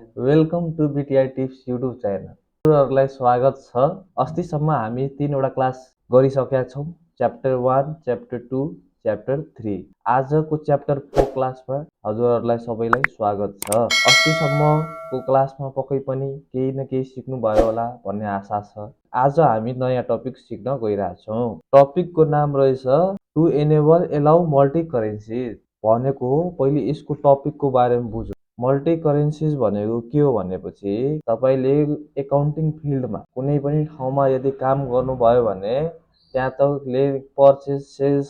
Welcome to BTI tips YouTube channel. हजुरहरूलाई स्वागत छ। अस्तिसम्म हामी 3वटा क्लास गरिसकेका छौँ। Chapter 1, chapter 2, chapter 3। आजको च्याप्टर 4 क्लासमा हजुरहरूलाई सबैलाई स्वागत छ। अस्तिसम्मको क्लासमा पक्कै पनि केही न केही सिक्नुभयो होला भन्ने आशा छ। आज हामी नयाँ टपिक सिक्न गइरहेछौँ। टपिकको नाम रहेछ to enable allow multi currencies. भनेको पहिले यसको टपिकको बारेमा बुझौँ। मल्टी करेन्सिज भनेको के हो भनेपछि तपाईँले एकाउन्टिङ फिल्डमा कुनै पनि ठाउँमा यदि काम गर्नुभयो भने त्यहाँ त पर्चेस सेल्स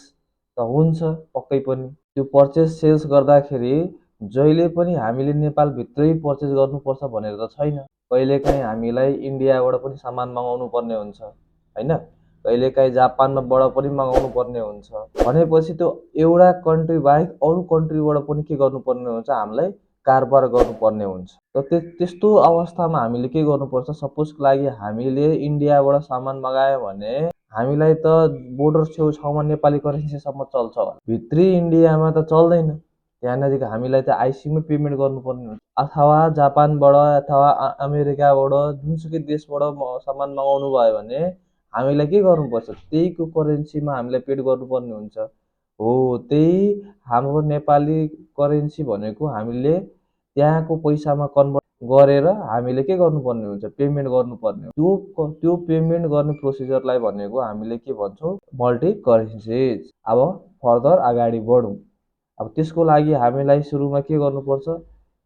त हुन्छ पक्कै पनि। त्यो पर्चेस सेल्स गर्दाखेरि जहिले पनि हामीले नेपालभित्रै पर्चेस गर्नुपर्छ भनेर त छैन। कहिलेकाहीँ हामीलाई इन्डियाबाट पनि सामान मगाउनु पर्ने हुन्छ होइन, कहिलेकाहीँ जापानबाट पनि मगाउनु पर्ने हुन्छ। भनेपछि त्यो एउटा कन्ट्री बाहेक अरू कन्ट्रीबाट पनि के गर्नुपर्ने हुन्छ, हामीलाई कारोबार गर्नुपर्ने हुन्छ। र त्यस्तो अवस्थामा हामीले के गर्नुपर्छ, सपोजको लागि हामीले इन्डियाबाट सामान मगायो भने हामीलाई त बोर्डर छेउछाउमा नेपाली करेन्सीसम्म चल्छ होला, भित्री इन्डियामा त चल्दैन। त्यहाँनिर हामीलाई त आइसीमै पेमेन्ट गर्नुपर्ने हुन्छ, अथवा जापानबाट अथवा अमेरिकाबाट जुनसुकै देशबाट सामान मगाउनु भयो भने हामीलाई के गर्नुपर्छ, त्यहीको करेन्सीमा हामीलाई पेड गर्नुपर्ने हुन्छ। हो, त्यही हाम्रो नेपाली करेन्सी भनेको हामीले त्यहाँको पैसामा कन्भर्ट गरेर हामीले के गर्नुपर्ने हुन्छ, पेमेन्ट गर्नुपर्ने हुन्छ। त्यो पेमेन्ट गर्ने प्रोसिजरलाई भनेको हामीले के भन्छौँ, मल्टी करेन्सिज। अब फर्दर अगाडि बढौँ। अब त्यसको लागि हामीलाई सुरुमा के गर्नुपर्छ,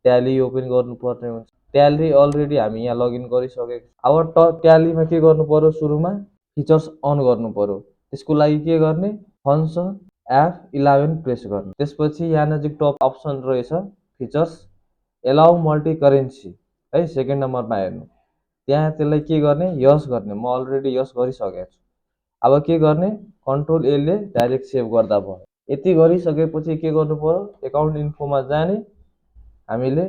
ट्याली ओपन गर्नुपर्ने हुन्छ। ट्याली अलरेडी हामी यहाँ लगइन गरिसकेको। अब ट्यालीमा के गर्नु पर्यो, सुरुमा फिचर्स अन गर्नु पर्यो। त्यसको लागि के गर्ने, फङ्सन F11 प्रेस गर्ने। त्यसपछि यहाँ नजिक टप अप्सन रहेछ फिचर्स एलाउ मल्टी करेन्सी है, सेकेन्ड नम्बरमा हेर्नु। त्यहाँ त्यसलाई के गर्ने, यस गर्ने। म अलरेडी यस गरिसकेको छु। अब के गर्ने, कन्ट्रोल एले डाइरेक्ट सेभ गर्दा भयो। यति गरिसकेपछि के गर्नु पर्यो, एकाउन्ट इन्फोमा जाने। हामीले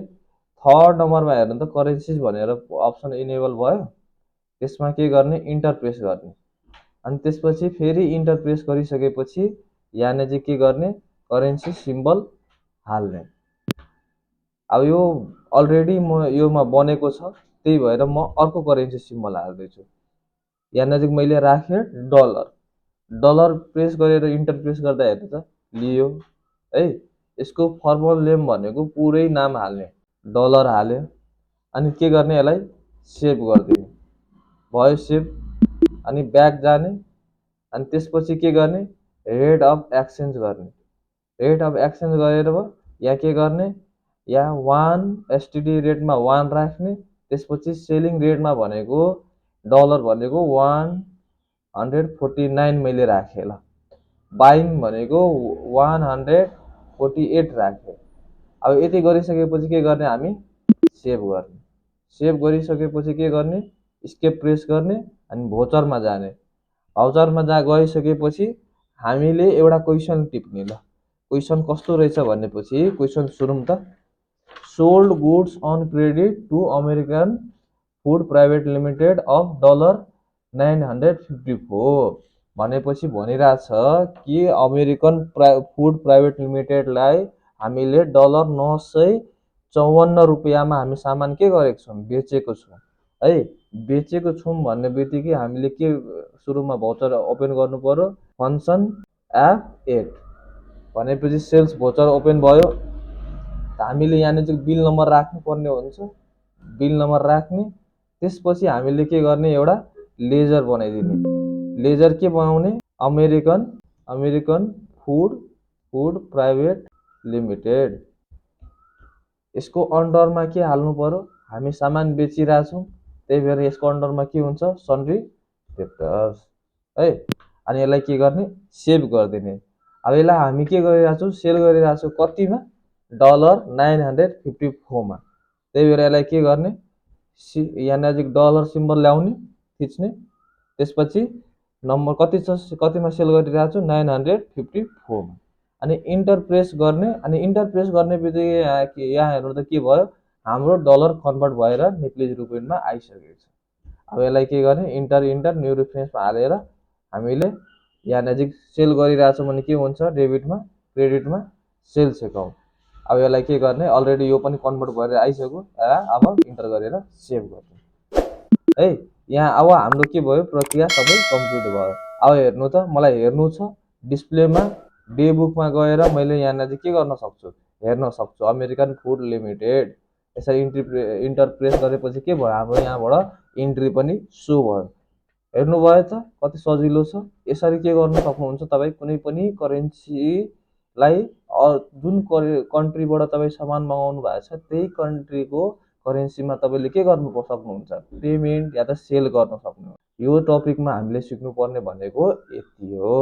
थर्ड नम्बरमा हेर्नु त करेन्सिज भनेर अप्सन इनेबल भयो। त्यसमा के गर्ने, इन्टर प्रेस गर्ने। अनि त्यसपछि फेरि इन्टर प्रेस गरिसकेपछि यहाँ चाहिँ के गर्ने, करेन्सी सिम्बल हाल्ने। अब यो अलरेडी म योमा बनेको छ, त्यही भएर म अर्को करेन्सी सिम्बल हाल्दैछु। यहाँ नजिक मैले राखेँ डलर। डलर प्रेस गरेर इन्टर प्रेस गर्दा हेर्नु त लियो है। यसको फर्मल नेम भनेको पुरै नाम हाल्ने, डलर हाल्यो। अनि के गर्ने, यसलाई सेभ गरिदिने भयो, सेभ। अनि ब्याक जाने। अनि त्यसपछि के गर्ने, रेट अफ एक्सचेन्ज गर्ने। रेट अफ एक्सचेन्ज गरेर यहाँ के गर्ने, यहाँ 1 एसटिडी रेटमा 1 राख्ने। त्यसपछि सेलिङ रेटमा भनेको डलर भनेको 149 मैले राखेँ ल। बाइङ भनेको 148 राखेँ। अब यति गरिसकेपछि के गर्ने, हामी सेभ गर्ने। सेभ गरिसकेपछि के गर्ने, स्केप प्रेस गर्ने। अनि भोचरमा जाने। भाउचरमा गइसकेपछि हामीले एउटा क्वेसन टिप्ने ल। क्वेसन कस्तो रहेछ भनेपछि, क्वेसन सुरौँ त। Sold goods on credit to American food private limited of $954 भनेपछि भनिरहेछ कि अमेरिकन फुड प्राइभेट लिमिटेडलाई हामीले $954 हामी सामान के गरेको छौँ, बेचेको छौँ है। बेचेको छौँ भन्ने बित्तिकै हामीले के सुरुमा भोचर ओपन गर्नु पर्यो, फङ्सन F8 भनेपछि सेल्स भोचर ओपन भयो। हामीले यहाँ चाहिँ बिल नम्बर राख्नुपर्ने हुन्छ, बिल नम्बर राख्ने। त्यसपछि हामीले के गर्ने, एउटा लेजर बनाइदिने। लेजर के बनाउने, अमेरिकन फुड प्राइभेट लिमिटेड। यसको अन्डरमा के हाल्नु पर्यो, हामी सामान बेचिरहेछौँ, त्यही भएर यसको अन्डरमा के हुन्छ, सन्ड्री डेब्टर्स है। अनि यसलाई के गर्ने, सेभ गरिदिने। अब यसलाई हामी के गरिरहेछौँ, सेल गरिरहेछौँ कतिमा, $954 मा। त्यही भएर यसलाई के गर्ने, यहाँ नजिक डलर सिम्बल ल्याउने, थिच्ने। त्यसपछि नम्बर कति छ, कतिमा सेल गरिरहेको छु, 954 मा। अनि इन्टर प्रेस गर्ने। अनि इन्टर प्रेस गर्ने बित्तिकै यहाँ हेर्नु त के भयो, हाम्रो डलर कन्भर्ट भएर नेपाली रुपियाँमा आइसकेको छ। अब यसलाई के गर्ने, इन्टर न्यू रेफरेन्समा हालेर हामीले यहाँ नजिक सेल गरिरहेछौँ भने के हुन्छ, डेबिटमा क्रेडिटमा सेल्स एकाउन्ट। अब यसलाई के गर्ने, अलरेडी यो पनि कन्भर्ट गरेर आइसक्यो, अब इन्टर गरेर सेभ गर्ने है। यहाँ अब हाम्रो के भयो, प्रक्रिया सबै कम्प्लिट भयो। अब हेर्नु त, मलाई हेर्नु छ डिस्प्लेमा डे बुकमा गएर मैले यहाँनिर चाहिँ के गर्न सक्छु, हेर्न सक्छु अमेरिकन फुड लिमिटेड। यसरी इन्टर प्रेस गरेपछि के भयो, हाम्रो यहाँबाट इन्ट्री पनि सो भयो। हेर्नुभयो त कति सजिलो छ। यसरी के गर्नु सक्नुहुन्छ, तपाईँ कुनै पनि करेन्सीलाई जुन कन्ट्रीबाट तपाईँ सामान मगाउनु भएको छ त्यही कन्ट्रीको करेन्सीमा तपाईँले के गर्नु सक्नुहुन्छ, पेमेन्ट या त सेल गर्न सक्नुहुन्छ। यो टपिकमा हामीले सिक्नुपर्ने भनेको यति हो।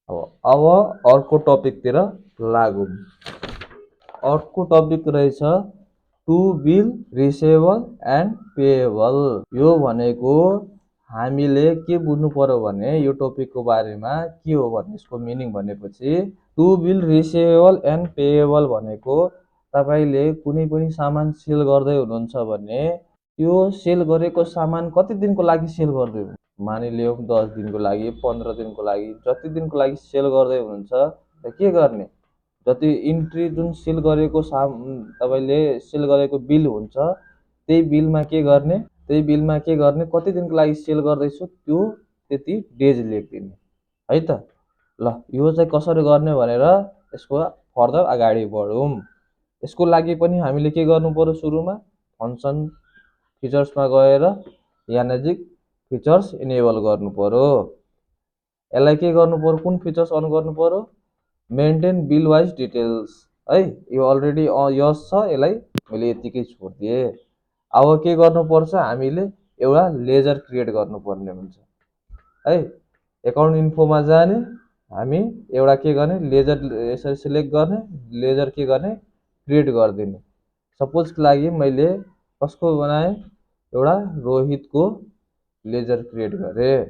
अब अर्को टपिकतिर लागौँ। अर्को टपिक रहेछ to bill receivable and payable. यो भनेको हामीले के बुझ्नु पर्यो भने, यो टपिकको बारेमा के हो भने यसको मिनिङ भनेपछि to bill receivable and payable भनेको तपाईँले कुनै पनि सामान सेल गर्दै हुनुहुन्छ भने त्यो सेल गरेको सामान कति दिनको लागि सेल गर्दै हुनुहुन्छ, मानिलियौँ 10 दिनको लागि, 15 दिनको लागि, जति दिनको लागि सेल गर्दै हुनुहुन्छ के गर्ने, जति इन्ट्री जुन सेल गरेको तपाईँले सेल गरेको बिल हुन्छ त्यही बिलमा के गर्ने, कति दिनको लागि सेल गर्दैछु त्यो त्यति डेज लेखिदिने है त। ल यो चाहिँ कसरी गर्ने भनेर यसको फर्दर अगाडि बढौँ। यसको लागि पनि हामीले के गर्नु पर्यो, सुरुमा फङ्सन फिचर्समा गएर यहाँ नजिक फिचर्स इनेबल गर्नु पर्यो। यसलाई के गर्नु पर्यो, कुन फिचर्स अन गर्नु पर्यो, मेन्टेन बिल वाइज डिटेल्स है। यो अलरेडी यस छ, यसलाई मैले यतिकै छोडिदिएँ। अब के गर्नुपर्छ, हामीले एउटा लेजर क्रिएट गर्नुपर्ने हुन्छ है। एकाउन्ट इन्फोमा जाने, हामी एउटा के गर्ने, लेजर यसरी सिलेक्ट गर्ने, लेजर के गर्ने क्रिएट गरिदिने। सपोजको लागि मैले कसको बनाएँ, एउटा रोहितको लेजर क्रिएट गरेँ।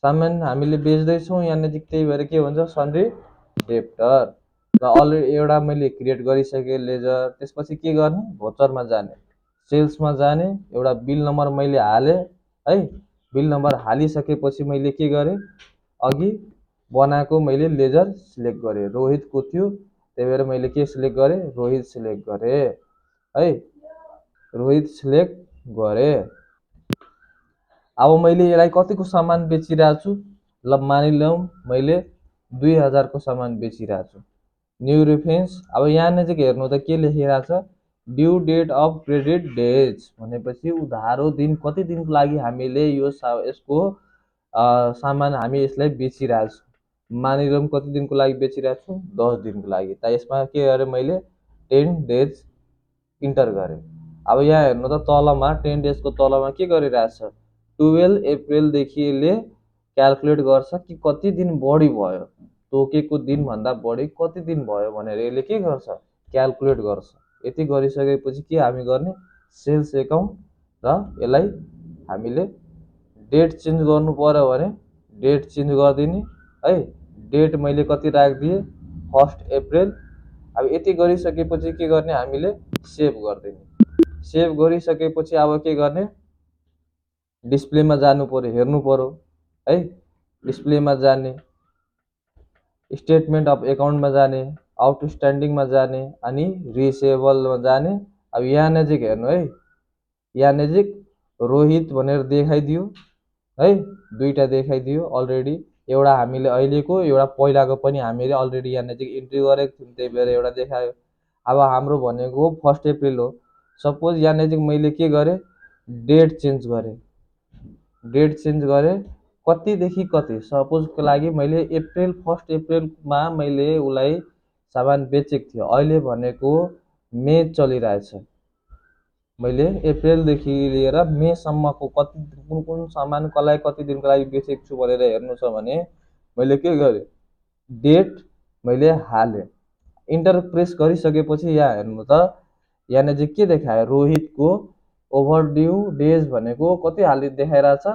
सामान हामीले बेच्दैछौँ यहाँ नजिक, त्यही भएर के भन्छ सन्ड्री डेप्टर। र अलरेडी एउटा मैले क्रिएट गरिसकेँ लेजर। त्यसपछि के गर्ने, भोचरमा जाने, सेल्समा जाने, एउटा बिल नम्बर मैले हालेँ है। बिल नम्बर हालिसकेपछि मैले के गरेँ, अघि बनाएको मैले लेजर सिलेक्ट गरेँ, रोहितको थियो त्यही भएर मैले के सिलेक्ट गरेँ, रोहित सिलेक्ट गरेँ है, रोहित सिलेक्ट गरेँ। अब मैले यसलाई कतिको सामान बेचिरहेको छु, ल मानिलौँ मैले 2000 को सामान बेचिरहेको छु। न्यू रेफरेन्स, अब यहाँ नजिक हेर्नु त के लेखिरहेको छ, due date of credit days भनेपछि उधारो दिन कति दिनको लागि हामीले यो यसको सामान हामी यसलाई बेचिरहेको छौँ। मानिलौँ कति दिनको लागि बेचिरहेको छु, 10 दिनको लागि। त यसमा के गरेँ मैले 10 डेज इन्टर गरेँ। अब यहाँ हेर्नु त तलमा 10 डेजको तलमा के गरिरहेछ, 12 अप्रिलदेखि यसले क्यालकुलेट गर्छ कि कति दिन बढी भयो, तोकेको दिनभन्दा बढी कति दिन भयो भनेर यसले के गर्छ, क्यालकुलेट गर्छ। यति गरिसकेपछि के हामी गर्ने, सेल्स एकाउन्ट र यसलाई हामीले डेट चेन्ज गर्नु पर्यो भने डेट चेन्ज गरिदिने है। डेट मैले कति राखिदिएँ, 1 अप्रिल। अब यति गरिसकेपछि के गर्ने, हामीले सेभ गरिदिने। सेभ गरिसकेपछि अब के गर्ने, डिस्प्लेमा जानु पर्यो, हेर्नु पर्यो है। डिस्प्लेमा जाने, स्टेटमेन्ट अफ एकाउन्टमा जाने, आउटस्ट्यान्डिङमा जाने अनि रिसेबलमा जाने। अब यहाँ नजिक हेर्नु है, यहाँ नजिक रोहित भनेर देखाइदियो है, दुईटा देखाइदियो अलरेडी। एउटा हामीले अहिलेको, एउटा पहिलाको पनि हामीले अलरेडी यहाँ नजिक इन्ट्री गरेको थियौँ त्यही भएर एउटा देखायो। अब हाम्रो भनेको 1 अप्रिल हो। सपोज यहाँ नजिक मैले के गरेँ, डेट चेन्ज गरेँ, डेट चेन्ज गरेँ कतिदेखि कति, सपोजको लागि मैले 1 अप्रिलमा मैले उसलाई सामान बेचेको थियो, अहिले भनेको मे चलिरहेछ। मैले अप्रिलदेखि लिएर मेसम्मको कति कुन कुन सामान कसलाई कति दिनको लागि बेचेको छु भनेर हेर्नु छ भने मैले के गरेँ, डेट मैले हालेँ। इन्टर प्रेस गरिसकेपछि यहाँ हेर्नु त, यहाँ नजिक के देखायो, रोहितको ओभरड्यू डेज भनेको कति हालि देखाइरहेछ,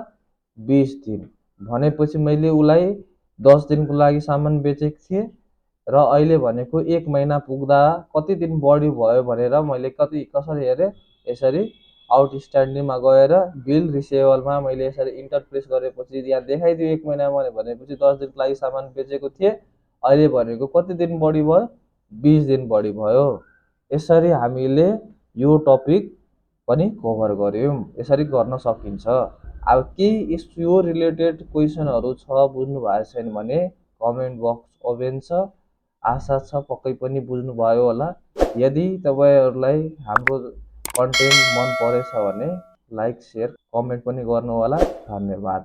20 दिन। भनेपछि मैले उसलाई 10 दिनको लागि सामान बेचेको थिएँ र अहिले भनेको 1 महिना पुग्दा कति दिन बढी भयो भनेर मैले कसरी हेरेँ, यसरी आउटस्ट्यान्डिङमा गएर बिल रिसेबलमा मैले यसरी इन्टर प्रेस गरेपछि यहाँ देखाइदियो 1 महिनामा भनेपछि 10 दिनको लागि सामान बेचेको थिएँ, अहिले भनेको कति दिन बढी भयो? 20 दिन बढी भयो। यसरी हामीले यो टपिक पनि कभर गर्यौँ। यसरी गर्न सकिन्छ। अब केही यो रिलेटेड क्वेसनहरू छ बुझ्नु भएको छैन भने कमेन्ट बक्स ओपन छ। आशा छ पक्कै पनि बुझ्नुभयो होला। यदि तपाईँहरूलाई हाम्रो कन्टेन्ट मन परेछ भने लाइक, सेयर, कमेन्ट पनि गर्नु होला। धन्यवाद।